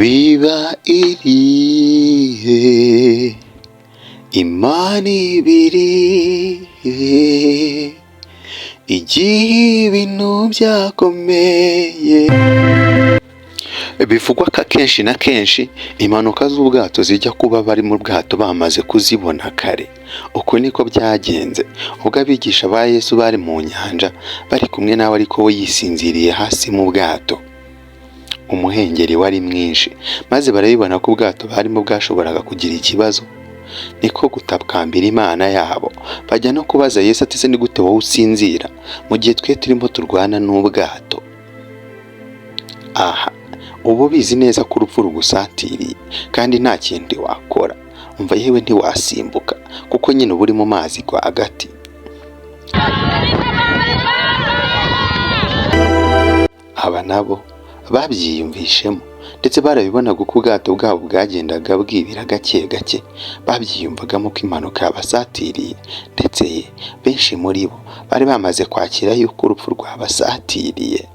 Biba irihe Imana ibirihe igihe ibintu byakomeye? Bivugwa ko akenshi na kenshi impanuka z'ubwato zijya kuba bari mu bwato bamaze kuzibona kare. Uku niko byagenze ubwo abigisha ba Yesu bari mu nyanja bari kumwe nawe, ariko we yisinziriye hasi mu bwato. Umuhengeri wari mwinshi, maze barabibona ko ubwato barimo bwashoboraga kugira ikibazo, niko gutakambira Imana yabo, bajya no kubaza Yesu ati: "Se ni gute wowe usinzira mu gihe twe turimo turwana n'ubwato?" Aha uba ubizi neza ko urupfu rugusatiriye kandi nta kindi wakora. Umva yewe, ntiwasimbuka kuko nyine uba uri mu mazi rwagati. Aba nabo babyiyumvishemo ndetse barabibonaga uko ubwato bwabo bwagendaga bwibira gake gake. Babyiyumvagamo ko impanuka yabasatiriye, ndetse benshi muri bo bari bamaze kwakira yuko urupfu rwabasatiriye.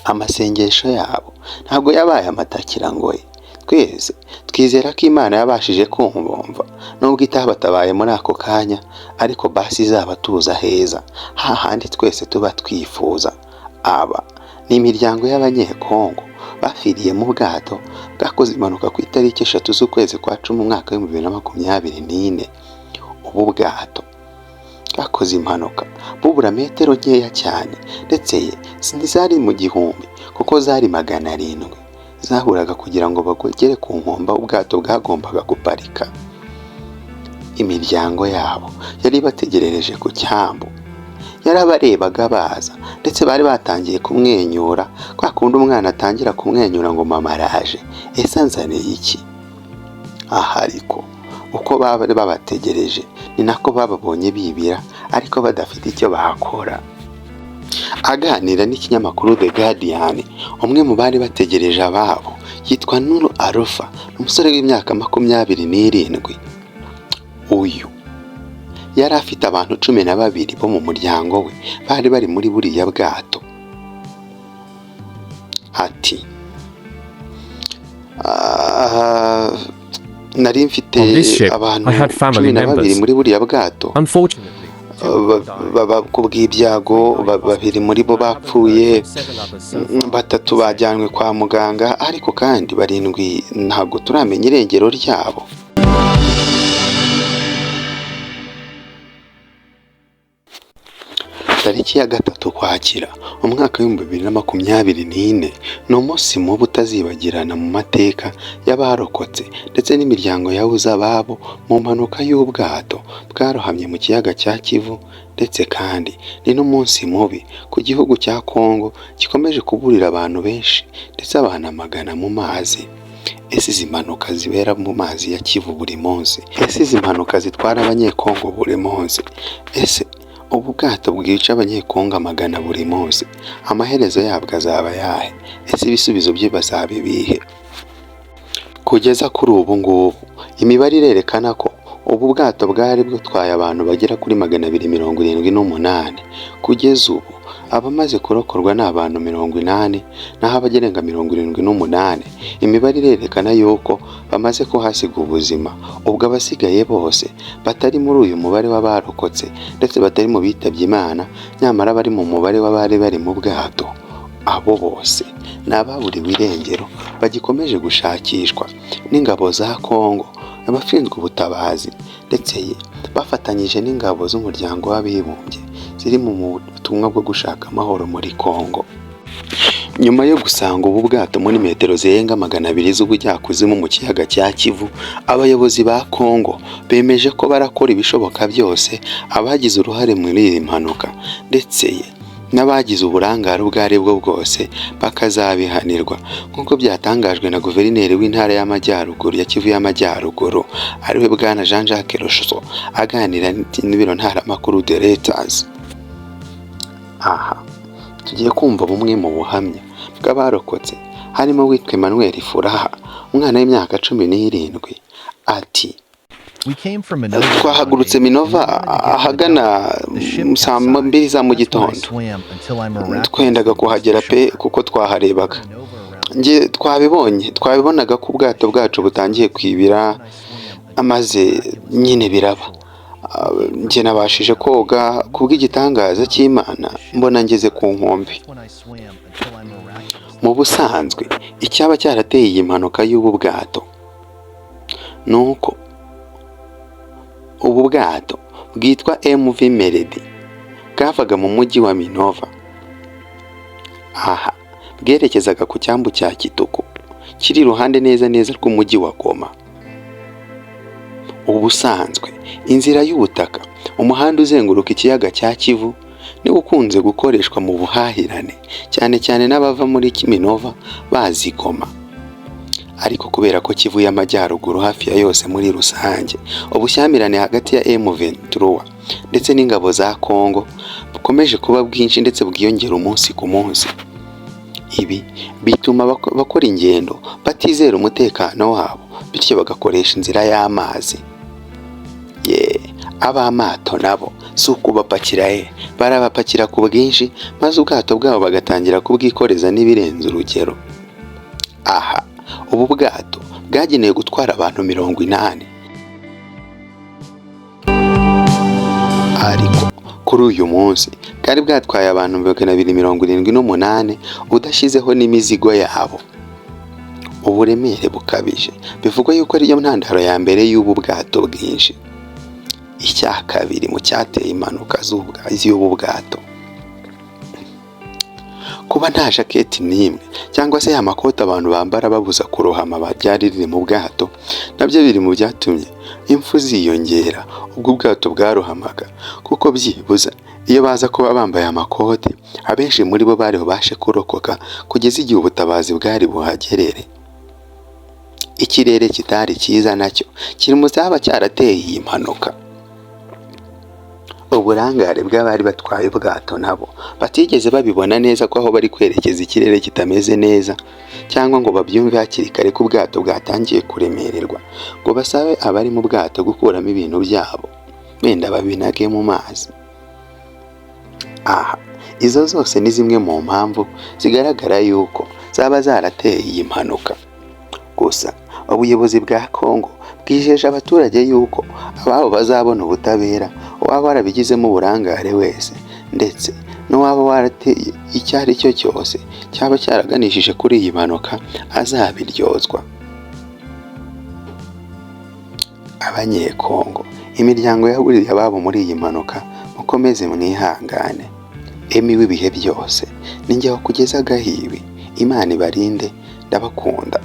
Amasengesho yabo ntabwo yabaye amatakirangoyi. Twese twizera ko Imana yabashije kumvumva, nubwo itabatabaye muri ako kanya, ariko basi izabatuza heza, hahandi twese tuba twifuza. Aba ni imiryango y'Abanyekongo bapfiriye mu bwato bwakoze impanuka ku itariki 3 z'ukwezi kwa 10, umwaka w'2024. Ubu bwato bwakoze impanuka bubura metero nkeya cyane, ndetse ntizari mu 1000 kuko zari 700 zahuraga kugira ngo bagere ku nkombe ubwato bwagombaga guparika. Imiryango yabo yari ibategerereje ku cyambu, yarabarebaga baza, ndetse bari batangiye kumwenyura kwa kundi umwana atangira kumwenyura ngo: "Mama araje, ese anzaniye iki?" Aha ariko uko baba babategereje ni nako bababonye bibira, ariko badafite icyo bakora. Aganira n'ikinyamakuru The Guardian, umwe mu bari bategereje ababo yitwa Nuru Arufa, umusore w'imyaka 27. Uyu yari afite abantu 12 bo mu muryango we bari bari muri buriya bwato. Ati: "Ah, nari mfite On this ship, abantu I had family 12 members. muri buriya bwato. Unfortunately, Ku bw'ibyago babiri muri bo bapfuye, batatu bajyanywe kwa muganga, ariko kandi barindwi ntabwo turamenya irengero ryabo." Tariki ya 3 Ukwakira, umwaka w'2024 ni umunsi mubi utazibagirana mu mateka y'abarokotse ndetse n'imiryango yabuze ababo mu mpanuka y'ubwato bwarohamye mu kiyaga cya Kivu. Ndetse kandi ni n'umunsi mubi ku gihugu cya Kongo gikomeje kuburira abantu benshi ndetse abantu amagana mu mazi. Ese izi mpanuka zibera mu mazi ya Kivu buri munsi? Ese izi mpanuka zitwara Abanyekongo buri munsi? Ese ubu bwato bwica Abanyekongo amagana buri munsi, amaherezo yabwo azaba ayahe? Ese ibisubizo bye bazaba ibihe? Kugeza kuri ubu ngubu imibare irerekana ko ubu bwato bwari butwaye abantu bagera kuri 278. Kugeza ubu abamaze kurokorwa ni abantu 80, naho abagerenga 78 imibare irerekana yuko bamaze kuhasiga ubuzima. Ubwo abasigaye bose batari muri uyu mubare w'abarokotse ndetse batari mu bitabye Imana, nyamara bari mu mubare w'abari bari mu bwato, abo bose ni ababuriwe irengero bagikomeje gushakishwa n'ingabo za Kongo, abashinzwe ubutabazi, ndetse bafatanyije n'ingabo z'Umuryango w'Abibumbye ziri mu butumwa bwo gushaka amahoro muri Kongo. Nyuma yo gusanga ubu bwato muri metero zirenga 200 z'ubujyakuzimu mu kiyaga cya Kivu, abayobozi ba Kongo bemeje ko barakora ibishoboka byose abagize uruhare muri iyi mpanuka ndetse n'abagize uburangare ubwo ari bwo bwose bakazabihanirwa, nk'uko byatangajwe na guverineri w'intara y'Amajyaruguru ya Kivu y'Amajyaruguru, ariwe Bwana Jean Jacques Rousseau, aganira n'ibiro ntaramakuru The Reuters. Aha tugiye kumva bumwe mu buhamya bw'abarokotse, harimo uwitwa Emmanuel Furaha, umwana w'imyaka 17. Ati: "Twahagurutse Minova ahagana saa 2 za mu gitondo, twendaga kuhagera pe kuko twaharebaga. Njye twabibonye, twabibonaga ko ubwato bwacu butangiye kwibira, maze nyine biraba. Njye nabashije koga kubw'igitangaza cy'Imana, mbona ngeze ku nkombe. Mu busanzwe icyaba cyarateye iyi mpanuka y'ubu bwato ni uko ubu bwato bwitwa MV Melody bwavaga mu mujyi wa Minova, aha bwerekezaga ku cyambu cya Kituku kiri iruhande neza neza rw'umujyi wa Goma. Ubusanzwe inzira y'ubutaka, umuhanda uzenguruka ikiyaga cya Kivu, niwo ukunze gukoreshwa mu buhahirane, cyane cyane n'abava muri Minova baza i Goma. Ariko kubera ko Kivu y'Amajyaruguru hafi ya yose muri rusange ubushyamirane hagati ya M23 ndetse n'ingabo za Congo bukomeje kuba bwinshi ndetse bwiyongera umunsi ku munsi, ibi bituma abakora ingendo batizera umutekano wabo, bityo bagakoresha inzira y'amazi. Ye, ab'amato nabo si ukubapakira, ye barabapakira ku bwinshi, maze ubwato bwabo bagatangira kubwikoreza n'ibirenze urugero. Aha ubu bwato bwagenewe gutwara abantu 80, ariko kuri uyu munsi bwari bwatwaye abantu 278 udashyizeho n'imizigo yabo. Uburemere bukabije bivugwa yuko ariyo ntandaro ya mbere y'ubu bwato bwinshi. Icya kabiri mu cyateye impanuka z'ubu bwato, kuba nta jaketi n'imwe cyangwa se ya makoti abantu bambara babuza kurohama ryari riri mu bwato, nabyo biri mu byatumye impfu ziyongera ubwo ubwato bwarohamaga, kuko byibuze iyo baza kuba bambaye amakoti abenshi muri bo bari bubashe kurokoka kugeza igihe ubutabazi bwari buhagerere. Ikirere kitari cyiza nacyo kiri mu cyaba cyarateye iyi mpanuka. Uburangare bw'abari batwaye ubwato nabo batigeze babibona neza ko aho bari kwerekeza ikirere kitameze neza, cyangwa ngo babyumve hakiri kare ko ubwato bwatangiye kuremererwa, ngo basabe abari mu bwato gukuramo ibintu byabo wenda babinage mu mazi. Aha izo zose ni zimwe mu mpamvu zigaragara yuko zaba zarateye iyi mpanuka. Gusa ubuyobozi bwa Congo bwijeje abaturage yuko ababo bazabona ubutabera, uwaba warabigizemo uburangare wese ndetse n'uwaba warateye icyo ari cyo cyose cyaba cyaraganishije kuri iyi mpanuka azabiryozwa. Abanyekongo, imiryango yaburiye ababo muri iyi mpanuka, mukomeze mwihangane. Emi w'ibihe byose, ni njye wakugezagaho ibi. Imana ibarinde, ndabakunda.